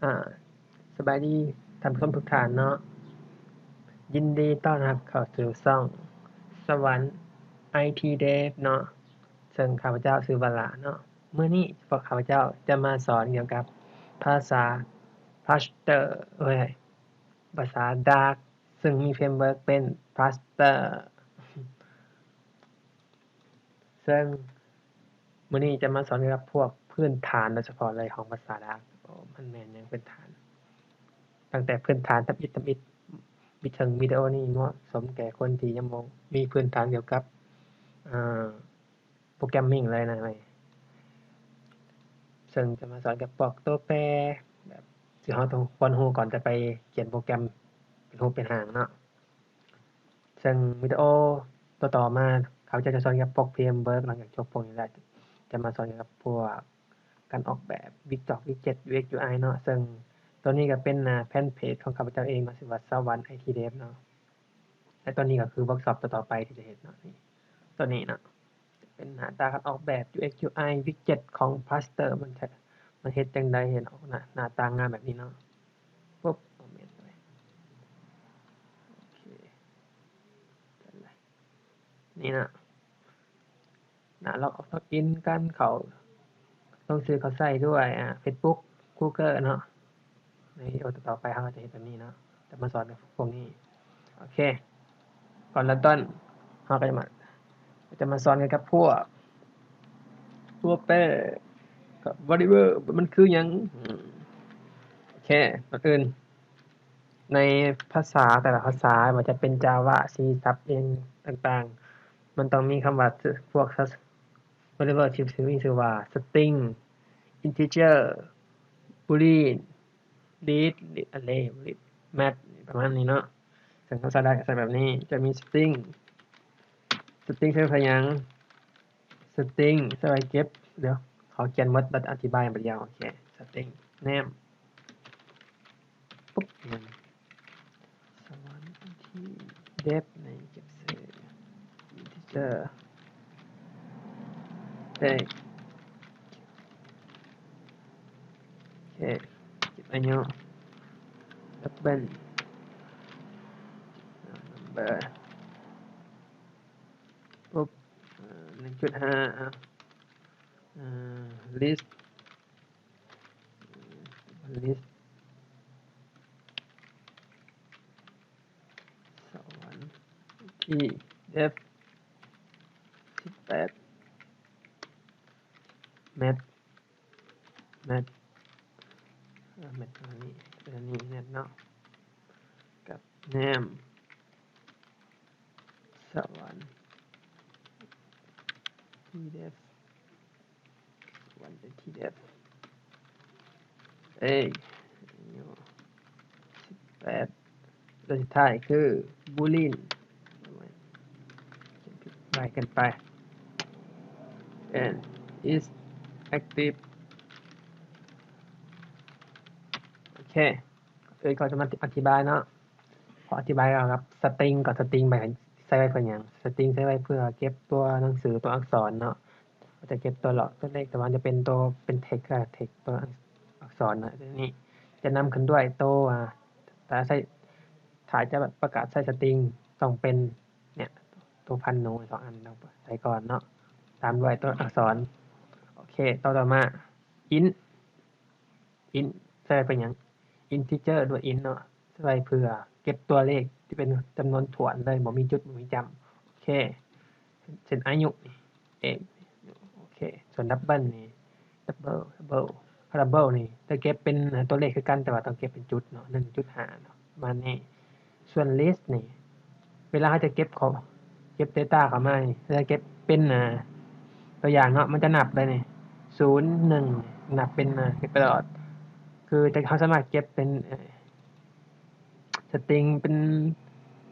ອາ ສະບາຍດີທ່ານຜູ້ຊົມທຸກທ່ານເນາະ, ຍິນດີຕ້ອນຮັບເຂົ້າສູ່ຊ່ອງສະຫວັນໄອທີເດບເນາະ, ເຊິ່ງຂ້າພະເຈົ້າຊື່ວ່າຫຼ້າເນາະ. ມື້ນີ້ພວກຂ້າພະເຈົ້າຈະມາສອນກ່ຽວກັບພາສາພາສເຕີ ເອີຍ ພາສາດາກ ເຊິ່ງມີເຟຣມເວີກເປັນພາສເຕີ ເຊິ່ງມື້ນີ້ຈະມາສອນກ່ຽວກັບພວກພື້ນຖານໂດຍສະເພາະເລີຍຂອງພາສາດາກ. ໂອ້ ມັນແມ່ນຫຍັງພື້ນຖານ? ຕັ້ງແຕ່ພື້ນຖານທຳອິດທຳອິດ ມີເຖິງວິດີໂອນີ້ເໝາະສົມແກ່ຄົນທີ່ຍັງບໍ່ມີພື້ນຖານກ່ຽວກັບ ເອີ ໂປຣແກຣມມິງເລີຍນະເວີຍ. ເຊິ່ງຈະມາສອນກັບພວກຕົວແປ ແບບທີ່ເຮົາຕ້ອງຄວນຮູ້ກ່ອນຈະໄປຂຽນໂປຣແກຣມເປັນຮູບເປັນຮ່າງເນາະ. ເຊິ່ງວິດີໂອຕໍ່ໆມາ ຂ້າພະເຈົ້າຈະສອນກ່ຽວກັບພວກເຟຣມເວີກ. ຫຼັງຈາກຈົບພວກນີ້ແລ້ວ ຈະມາສອນກ່ຽວກັບພວກການອອກແບບວິກຈອກ ວິກເຈັດ ຢູເອັກ ຢູໄອ ເນາະ. ເຊິ່ງຕົວນີ້ກໍເປັນໜ້າແຟນເພຈຂອງຂ້າພະເຈົ້າເອງເນາະ ຊື່ວ່າສະຫວັນໄອທີເດບເນາະ. ແລະ ຕົວນີ້ກໍຄືເວີກຊັອບຕໍ່ໆໄປທີ່ຈະເຮັດເນາະ. ນີ້ ຕົວນີ້ເນາະ ເປັນໜ້າຕາການອອກແບບ ຢູເອັກ ຢູໄອ ວິກເຈັດຂອງພາສເຕີ ມັນຈະ ມັນເຮັດຈັ່ງໃດໃຫ້ອອກໜ້າ ໜ້າຕາງາມແບບນີ້ເນາະ. ປຸບ ເອົາແມ່ນເລີຍ ໂອເຄ ເປັນໄລ ນີ້ເນາະ ໜ້າລັອກອອກ ລັອກອິນ ການເຂົ້າ ລົງຊື່ເຂົ້າໃຊ້ດ້ວຍ ອາ ເຟສບຸກ ກູເກີ ເນາະ. ໃນວິດີໂອຕໍ່ໆໄປເຮົາກໍຈະເຮັດແບບນີ້ເນາະ ຈະມາສອນພວກນີ້. ໂອເຄ ກ່ອນເລີ່ມຕົ້ນເຮົາກໍຈະມາ ຈະມາສອນກ່ຽວກັບພວກຕົວແປກັບ variable ມັນຄືຫຍັງ. ອືມ ໂອເຄ ກ່ອນອື່ນ ໃນພາສາແຕ່ລະພາສາ ບໍ່ວ່າຈະເປັນ Java C Sharp ອີ່ຫຍັງຕ່າງໆ ມັນຕ້ອງມີຄຳວ່າ ພວກ variable ທີ່ມີຊື່ວ່າ string, integer, boolean, list, array, list, math ປະມານນີ້ເນາະ. ເຊິ່ງພາສາດາກະຈະໃຊ້ແບບນີ້ ຈະມີ string, string ໃຊ້ເພື່ອຫຍັງ? string ໃຊ້ໄວ້ເກັບ ດຽວ ຂໍຂຽນໝົດແລ້ວອະທິບາຍບັດດຽວ. ໂອເຄ string name ປຸບ ສະຫວັນໄອທີເດບ ໃນເກັບໃສ່ integer ເດບ ໂອເຄ ເກັບອາຍຸ double number ປຸບ ເອີ ໜຶ່ງຈຸດຫ້າ ເອົາ ເອີ list list ສະຫວັນໄອທີເດບ ສິບແປດ math math ເອີ math ອັນນີ້ math ເນາະ ກັບ name ສະຫວັນໄອທີເດບ ສະຫວັນໄອທີເດບ ເອີ ສິບແປດ ແລະ ສຸດທ້າຍຄື boolean ໄວເກີນໄປ and is active ໂອເຄ ເອີ ກໍຈະມາອະທິບາຍເນາະ. ຂໍອະທິບາຍກ່ຽວກັບ string ກ່ອນ string ໄປໃຊ້ໄວ້ເພື່ອຫຍັງ? string ໃຊ້ໄວ້ເພື່ອເກັບຕົວໜັງສື ຕົວອັກສອນເນາະ. ເຮົາຈະເກັບຕົວຫຼອກ ຕົວເລກ ແຕ່ວ່າຈະເປັນຕົວເປັນ text ກໍ text ຕົວອັກສອນເນາະ. ຕົວນີ້ຈະນຳຂຶ້ນດ້ວຍຕົວ ອາ ຖ້າໃຊ້ ຖ້າຈະປະກາດໃຊ້ string ຕ້ອງເປັນ ເນີ້ຍ ຕົວພັນໂນສອງອັນ ຕ້ອງໃສ່ກ່ອນເນາະ ຕາມດ້ວຍຕົວອັກສອນ. ໂອເຄ ຕໍ່ ຕໍ່ມາ int int ໃຊ້ໄວ້ເພື່ອຫຍັງ? integer ດ້ວຍ int ເນາະ ໃຊ້ໄວ້ເພື່ອເກັບຕົວເລກທີ່ເປັນຈຳນວນຖ້ວນເລີຍ ບໍ່ມີຈຸດ ບໍ່ມີຈ້ຳ. ໂອເຄ ເຊັ່ນອາຍຸນີ້ ເອກ ໂອເຄ ສ່ວນ double ນີ້ double double double ນີ້ຈະເກັບເປັນຕົວເລກຄືກັນ ແຕ່ວ່າຕ້ອງເກັບເປັນຈຸດເນາະ ໜຶ່ງຈຸດຫ້າເນາະ ປະມານນີ້. ສ່ວນ list ນີ້ ເວລາເຮົາຈະເກັບເຂົ້າ ເກັບ data ເຂົ້າມານີ້ ເຮົາຈະເກັບເປັນ ອາ ຕົວຢ່າງເນາະ ມັນຈະນັບໄດ້ນີ້ ສູນ ໜຶ່ງ ນັບເປັນ ອາ ເກັບຕະຫຼອດ ຄືຈະ ເຮົາສາມາດເກັບເປັນ string ເປັນ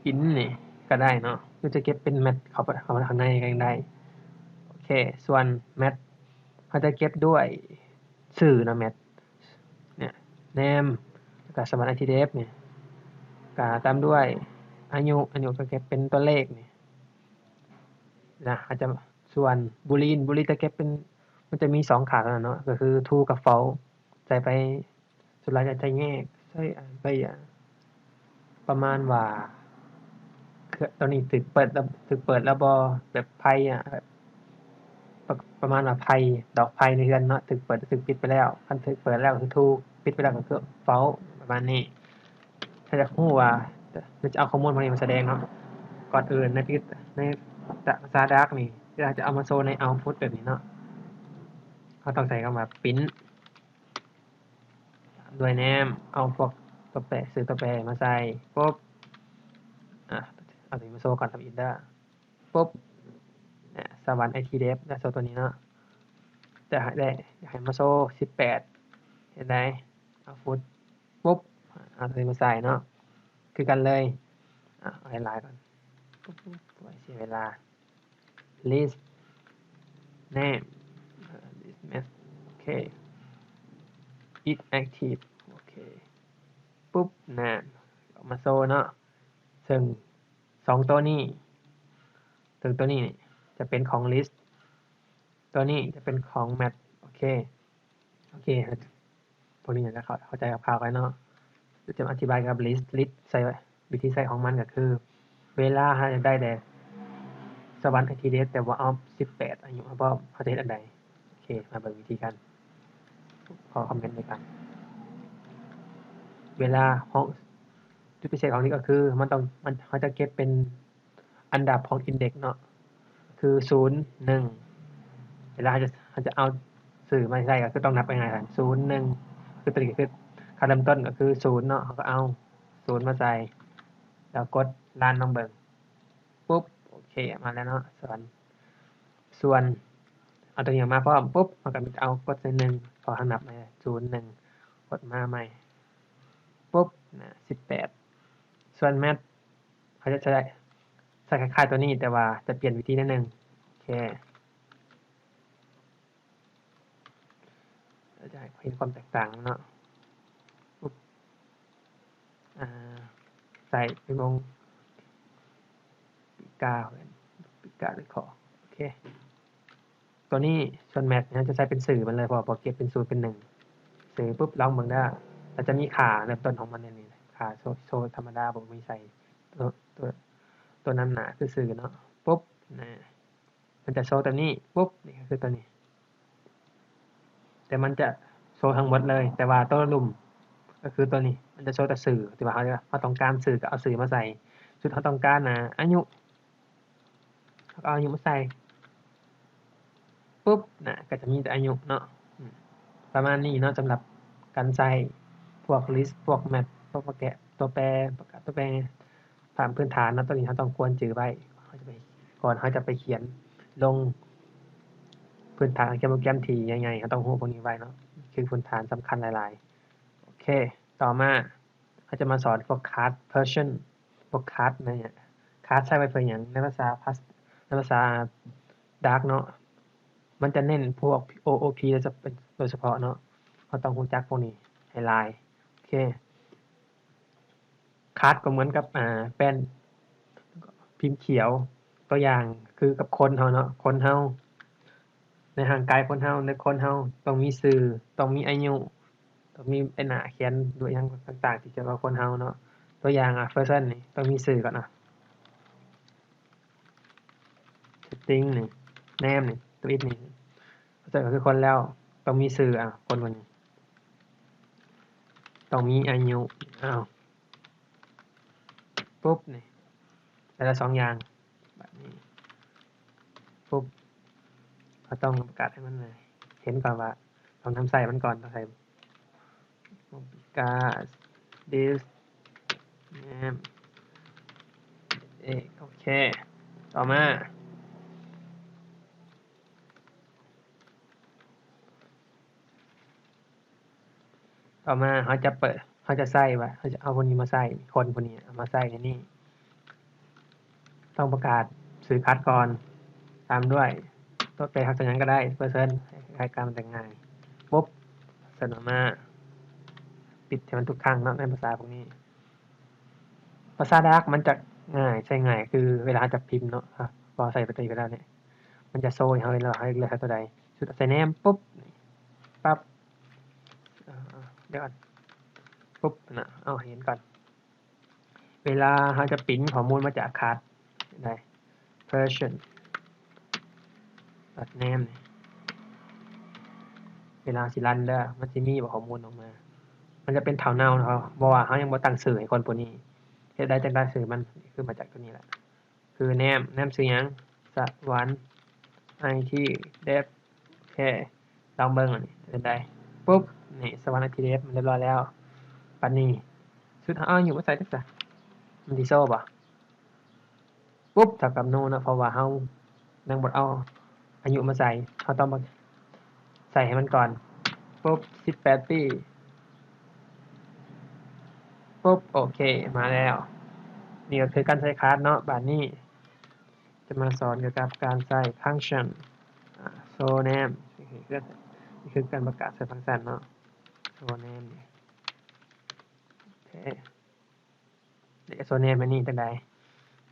int ນີ້ກໍໄດ້ເນາະ ຫຼືຈະເກັບເປັນ math ເຂົ້າໄປ ເຂົ້າໄປຂ້າງໃນກໍຍັງໄດ້. ໂອເຄ ສ່ວນ math ເຮົາຈະເກັບດ້ວຍຊື່ເນາະ math ເນີ້ຍ name ແລ້ວກໍສະຫວັນໄອທີເດບ ນີ້ ກໍຕາມດ້ວຍອາຍຸ ອາຍຸກໍເກັບເປັນຕົວເລກນີ້ນະ ອາດຈະ ສ່ວນ boolean boolean ຈະເກັບເປັນ ມັນຈະມີສອງຄ່າເທົ່ານັ້ນເນາະ ກໍຄື true ກັບ false ໃສ່ໄປ ສ່ວນຫຼາຍຈະ ຈະແຍກໃຊ້ ອາ ໄປ ອາ ປະມານວ່າ ເຄື່ອງໂຕນີ້ຖືກເປີດແລ້ວ ຖືກເປີດແລ້ວບໍ່ ແບບໄຟ ອາ ແບບ ປະ ປະມານວ່າໄຟ ດອກໄຟໃນເຮືອນເນາະ ຖືກເປີດ ຖືກປິດໄປແລ້ວ ຄັນຖືກເປີດແລ້ວຄືຖືກ ປິດໄປແລ້ວກໍຄືເຝົ້າ ປະມານນີ້. ຖ້າຢາກຮູ້ວ່າ ຈະເອົາຂໍ້ມູນພວກນີ້ມາສະແດງເນາະ ກ່ອນອື່ນໃນ ໃນພາສາ Dart ນີ້ ເວລາຈະເອົາມາໂຊໃນ output ແບບນີ້ເນາະ ເຮົາຕ້ອງໃຊ້ຄຳວ່າ print ດ້ວຍ name ເອົາພວກຕົວແປ ຊື່ຕົວແປມາໃສ່ ປຸບ ອາ ເອົາຕົວນີ້ມາໂຊກ່ອນ ທຳອິນເດີ ປຸບ ສະຫວັນ ໄອທີ ເດັບ ແລ້ວໂຊຕົວນີ້ເນາະ ຈະໃຫ້ໄດ້ ຢາກໃຫ້ມາໂຊສິບແປດ ເຮັດໄດ້ output ປຸບ ເອົາຕົວນີ້ມາໃສ່ເນາະ ຄືກັນເລີຍ ອາ ເອົາໃຫ້ຫຼາຍກ່ອນ ປຸບ ບໍ່ໃຫ້ເສຍເວລາ. list name list name ໂອເຄ is active ໂອເຄ ປຸບ ນາ ອອກມາໂຊເນາະ ເຊິ່ງສອງໂຕນີ້ ເຊິ່ງໂຕນີ້ຈະເປັນຂອງ list ໂຕນີ້ຈະເປັນຂອງ math ໂອເຄ ໂອເຄ ພວກນີ້ຈະເຂົ້າ ເຂົ້າໃຈຄ່າວໆໄວ້ເນາະ ຈະມາອະທິບາຍກັບ list list ໃຊ້ ວິທີໃຊ້ຂອງມັນກໍຄື ເວລາເຮົາຢາກໄດ້ແຕ່ສະຫວັນ ໄອທີ ເດັບ ແຕ່ວ່າເອົາສິບແປດອາຍຸມາພ້ອມ ເຮົາຈະເຮັດອັນໃດ? ໂອເຄ ມາເບິ່ງວິທີກັນ ຂໍຄອມເມັນດ້ວຍກັນ ເວລາເຮົາ ຈຸດພິເສດຂອງ list ກໍຄື ມັນຕ້ອງ ມັນ ເຮົາຈະເກັບເປັນ ອັນດັບຂອງ index ເນາະ ຄື ສູນ ໜຶ່ງ ເວລາເຮົາຈະ ເຮົາຈະເອົາຊື່ມາໃສ່ ກໍຄືຕ້ອງນັບງ່າຍໆ ສູນ ໜຶ່ງ ຄືຕົວນີ້ກໍຄື ຄ່າເລີ່ມຕົ້ນກໍຄື ສູນ ເນາະ ເຮົາກໍເອົາ ສູນ ມາໃສ່ ແລ້ວກົດ run ລອງເບິ່ງ ປຸບ ໂອເຄ ມາແລ້ວເນາະ ສ່ວນ ສ່ວນ ເອົາຕົວນີ້ອອກມາພ້ອມ ປຸບ ເຮົາກໍມີແຕ່ເອົາກົດໃສ່ ໜຶ່ງ ເພາະເຮົານັບມາ ສູນ ໜຶ່ງ ກົດມາໃໝ່ ປຸບ ນະ ສິບແປດ ສ່ວນ math ເຮົາຈະໃຊ້ ໃຊ້ຄ້າຍໆຕົວນີ້ ແຕ່ວ່າຈະປ່ຽນວິທີໜ້ອຍໜຶ່ງ ໂອເຄ ຈະໃຫ້ເຫັນຄວາມແຕກຕ່າງເນາະ ປຸບ ອາ ໃສ່ໄປວົງປີກາ ປີກາເລຍຂໍ ໂອເຄ ຕົວນີ້ສ່ວນ math ເຮົາຈະໃຊ້ເປັນຊື່ມັນເລີຍ ເພາະວ່າເກັບເປັນສູນເປັນໜຶ່ງ ຊື່ ປຸບ ລອງເບິ່ງເດີ ລະຈະມີຄ່າເລີ່ມຕົ້ນຂອງມັນໃນນີ້ ຄ່າໂຊ ໂຊທຳມະດາ ບໍ່ມີໃສ່ ຕົວ ຕົວ ຕົວນຳໜ້າຄືຊື່ເນາະ ປຸບ ນະ ມັນຈະໂຊຕົວນີ້ ປຸບ ນີ້ກໍຄືຕົວນີ້ ແຕ່ມັນຈະໂຊທັງໝົດເລີຍ ແຕ່ວ່າຕົວລຸ່ມກໍຄືຕົວນີ້ ມັນຈະໂຊແຕ່ຊື່ ທີ່ວ່າເຮົາ ເຮົາຕ້ອງການຊື່ກໍເອົາຊື່ມາໃສ່ ຊຸດເຮົາຕ້ອງການ ອາ ອາຍຸ ເຮົາກໍເອົາອາຍຸມາໃສ່ ປຸບ ນະ ກໍຈະມີແຕ່ອາຍຸເນາະ ອືມ ປະມານນີ້ເນາະ ສຳລັບການໃຊ້ພວກ list ພວກ math ພວກ ແປ ຕົວແປ ຕົວແປ ພາບພື້ນຖານເນາະ ຕົວນີ້ເຮົາຕ້ອງຄວນຈື່ໄວ້ ເຮົາຈະໄປ ກ່ອນເຮົາຈະໄປຂຽນລົງພື້ນຖານຂຽນໂປຣແກຣມທີ່ໃຫຍ່ໆ ເຮົາຕ້ອງຮູ້ພວກນີ້ໄວ້ເນາະ ຄືພື້ນຖານສຳຄັນຫຼາຍໆ ໂອເຄ ຕໍ່ມາ ເຮົາຈະມາສອນພວກ card version ພວກ card ໃນ card ໃຊ້ໄວ້ເພື່ອຫຍັງ? ໃນພາສາ ພາສ- ໃນພາສາ Dart ເນາະ ມັນຈະເນັ້ນພວກ ໂອໂອພີ ໂດຍສະ- ໂດຍສະເພາະເນາະ ເຮົາຕ້ອງຮູ້ຈັກພວກນີ້ໃຫ້ຫຼາຍ ໂອເຄ card ກໍເໝືອນກັບ ອາ ແປ້ນພິມຂຽວ ຕົວຢ່າງຄືກັບຄົນເຮົາເນາະ ຄົນເຮົາ ໃນຮ່າງກາຍຄົນເຮົາ ໃນຄົນເຮົາຕ້ອງມີຊື່ ຕ້ອງມີອາຍຸ ຕ້ອງມີໃບໜ້າຂຽນດ້ວຍຫຍັງຕ່າງໆ ທີ່ກ່ຽວກັບຄົນເຮົາເນາະ ຕົວຢ່າງ ອາ ເປີເຊິນນີ້ຕ້ອງມີຊື່ກ່ອນເນາະ ເຊັດຕິ້ງນີ້ ເນມນີ້ ທຳອິດນີ້ ເປີເຊິນກໍຄືຄົນແລ້ວ ຕ້ອງມີຊື່ ອາ ຄົນຄົນນີ້ ຕ້ອງມີອາຍຸ ອ້າວ ປຸບ ນີ້ ແຕ່ລະສອງຢ່າງ ບາດນີ້ ປຸບ ເຮົາຕ້ອງປະກາດໃຫ້ມັນເຫັນກ່ອນວ່າ ຕ້ອງນຳໃຊ້ມັນກ່ອນ ຕ້ອງໃສ່ Mobicard list name ເອ ໂອເຄ ຕໍ່ມາ ຕໍ່ມາເຮົາຈະເປີດ ເຮົາຈະໃສ່ວ່າ ເຮົາຈະເອົາພວກນີ້ມາໃສ່ ຄົນພວກນີ້ເອົາມາໃສ່ໃນນີ້ ຕ້ອງປະກາດຊື່ຄັດກ່ອນ ຕາມດ້ວຍຕົວແປຮັກຕົວຫຍັງກໍໄດ້ ເປີເຊີນ ຄ້າຍໆກັນ ແຕ່ງ່າຍ ປຸບ ເຊີນອອກມາ ປິດໃຫ້ມັນທຸກຄັ້ງເນາະ ໃນພາສາພວກນີ້ ພາສາດາກມັນຈະງ່າຍ ໃຊ້ງ່າຍ ຄືເວລາເຮົາຈະພິມເນາະ ເຮົາໃສ່ໄປຕົວນີ້ໄປແລ້ວນີ້ ມັນຈະໂຊໃຫ້ເຮົາເຫັນວ່າເຮົາເລືອກໃຫ້ຕົວໃດ ຊຸດໃສ່ name ປຸບ ປັບ ດຽວກ່ອນ ປຸບນະ ເອົາໃຫ້ເຫັນກ່ອນ ເວລາເຮົາຈະປິ່ນຂໍ້ມູນມາຈາກ card ໄດ້ version dot name ນີ້ ເວລາເຮົາຊິຣັນເດີ ມັນຊິມີບໍ່ຂໍ້ມູນອອກມາ ມັນຈະເປັນເຖົ້າເນົ່າເນາະ ເພາະວ່າເຮົາຍັງບໍ່ຕັ້ງຊື່ໃຫ້ຄົນຜູ້ນີ້ ເຮັດໄດ້ຈັ່ງໄດ້ຊື່ມັນ ຄືມາຈາກຕົວນີ້ແຫຼະ ຄື name name ຊື່ຫຍັງ ສະຫວັນ ໄອທີ ເດັບ ໂອເຄ ລອງເບິ່ງອັນນີ້ເປັນໃດ ປຸບ ນີ້ ສະຫວັນ ໄອທີ ເດັບ ມັນຮຽບຮ້ອຍແລ້ວ ບັດນີ້ຊຸດເຮົາເອົາອາຍຸມາໃສ່ເດີຊະ ມັນຊິໂຊບໍ່? ປຸບ ເທົ່າກັບ no ເນາະ ເພາະວ່າເຮົາຍັງບໍ່ເອົາອາຍຸມາໃສ່ ເຮົາຕ້ອງມາໃສ່ໃຫ້ມັນກ່ອນ ປຸບ ສິບແປດປີ ປຸບ ໂອເຄ ມາແລ້ວ ນີ້ກໍຄືການໃສ່ card ເນາະ ບາດນີ້ຈະມາສອນກ່ຽວກັບການໃຊ້ function ອາ show name ນີ້ຄື ນີ້ຄືການປະກາດໃສ່ function ເນາະ show name ນີ້ ໂອເຄ ໂຊແນມອັນນີ້ຈັ່ງໃດ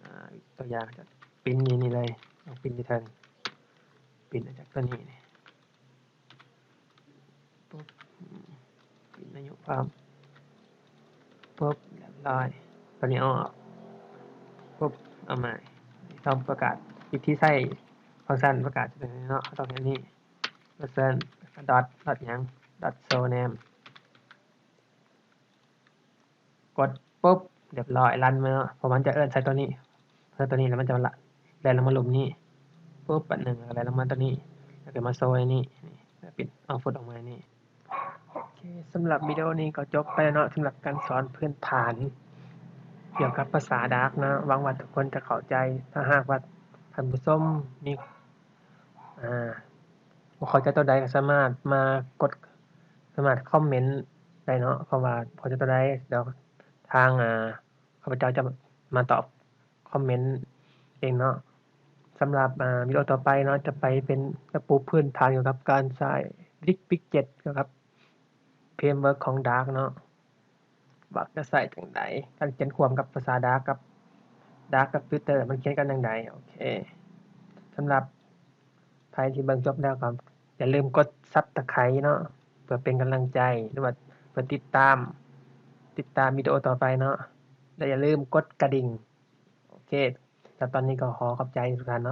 ອາ ຕົວຢ່າງຈະປິ່ນນີ້ ນີ້ເລີຍ ເອົາປິ່ນຢູ່ເທິງ ປິ່ນອອກຈາກຕົວນີ້ນີ້ ປຸບ ປິ່ນອາຍຸພ້ອມ ປຸບ ຮຽບຮ້ອຍ ຕົວນີ້ອອກ ປຸບ ເອົາໃໝ່ ຕ້ອງປະກາດວິທີໃຊ້ຟັງຊັນປະກາດເປັນເນາະ ເຮົາຕ້ອງເຮັດນີ້ ເປີເຊັນ ດອດ ດອດຫຍັງ ດອດໂຊແນມ ກົດປຸບ ຮຽບຮ້ອຍ ຣັນມາເນາະ ເພາະມັນຈະເອີ້ນໃສ່ຕົວນີ້ ໃສ່ຕົວນີ້ແລ້ວມັນຈະແລ່ນລົງມາລຸ່ມນີ້ ປຸບ ບາດໜຶ່ງ ແລ້ວກໍແລ່ນລົງມາຕົວນີ້ ແລ້ວກໍມາໂຊໃນນີ້ ນີ້ ແລ້ວປິດເອົາຟຸດອອກມານີ້ ໂອເຄ ສຳລັບວິດີໂອນີ້ກໍຈົບໄປແລ້ວເນາະ ສຳລັບການສອນພື້ນຖານກ່ຽວກັບພາສາ Dart ເນາະ ຫວັງວ່າທຸກຄົນຈະເຂົ້າໃຈ ຖ້າຫາກວ່າທ່ານຜູ້ຊົມມີ ອາ ບໍ່ເຂົ້າໃຈຕົວໃດກໍສາມາດມາກົດ ສາມາດຄອມເມັນໄດ້ເນາະ ເພາະວ່າບໍ່ເຂົ້າໃຈຕົວໃດ ດຽວທາງ ອາ ຂ້າພະເຈົ້າຈະມາຕອບຄອມເມັນເອງເນາະ ສຳລັບ ອາ ວິດີໂອຕໍ່ໄປເນາະ ຈະໄປເປັນ ຈະປູພື້ນຖານກ່ຽວກັບການໃຊ້ Brick Widget ກ່ຽວກັບ framework ຂອງ Dart ເນາະ ວ່າຈະໃຊ້ຈັ່ງໃດ ການຂຽນຄວາມກັບພາສາ Dart ກັບ Dart ກັບ Twitter ມັນຂຽນກັນຈັ່ງໃດ ໂອເຄ ສຳລັບໃຜທີ່ເບິ່ງຈົບແລ້ວກໍຢ່າລືມກົດ Subscribe ເນາະ ເພື່ອເປັນກຳລັງໃຈ ຫຼືວ່າເພື່ອຕິດຕາມ ຕິດຕາມວິດີໂອຕໍ່ໄປເນາະ ແລະ ຢ່າລືມກົດກະດິ່ງ ໂອເຄ ສຳລັບຕອນນີ້ກໍຂໍຂອບໃຈທຸກທ່ານເນາະ.